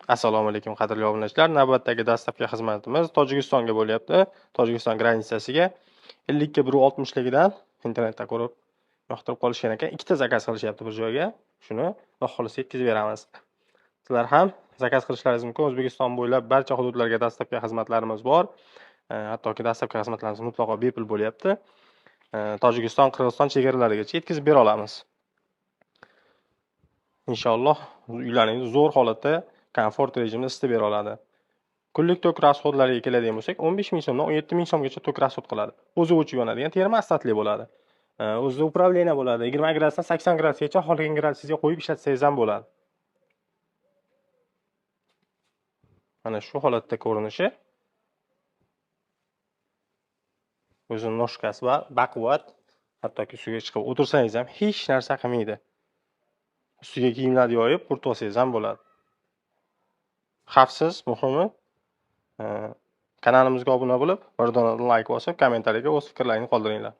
Assalomu alaykum, qadrli obunachilar. Navbatdagi dastlabki xizmatimiz Tojikistonga bo'lyapti. Tojikiston granitsasiga 50 ga 1.60 ligidan internetda ko'rib yoqtirib qolishgan ekan. Ikkita zakaz qilishyapti bir joyga. Shuni Xudo xohlasa yetkazib beramiz. Sizlar ham zakaz qilishlaringiz mumkin. O'zbekiston bo'ylab barcha hududlarga dastlabki xizmatlarimiz bor. Hattoki dastlabki xizmatlarimiz mutlaqo bepul bo'lyapti. Tojikiston, Qirg'iziston chegaralarigacha yetkazib bera olamiz. Inshaalloh uylaringizni zo'r holatda komfort rejimida isitib bera oladi. Kunlik tok расход lariga keladigan bo'lsak, 15 ming so'mdan 17 ming so'mgacha tok расход qiladi. O'zi o'chib yonadigan termostatli bo'ladi. O'zida управление bo'ladi. 20 gradusdan 80 gradusgacha xohlagan gradusingizga qo'yib ishlatsangiz ham bo'ladi. Mana shu holatda ko'rinishi. O'zining noshkasi va baquvvat, hattoki suvga chiqib o'tirsangiz ham hech narsa qilmaydi. Ustiga kiyimlarni yoyib, quritib olsangiz ham bo'ladi. Xavfsiz, muhimi, kanalimizga obuna bo'lib, bir dona like bosib, kommentariyaga o'z fikrlaringizni qoldiringlar.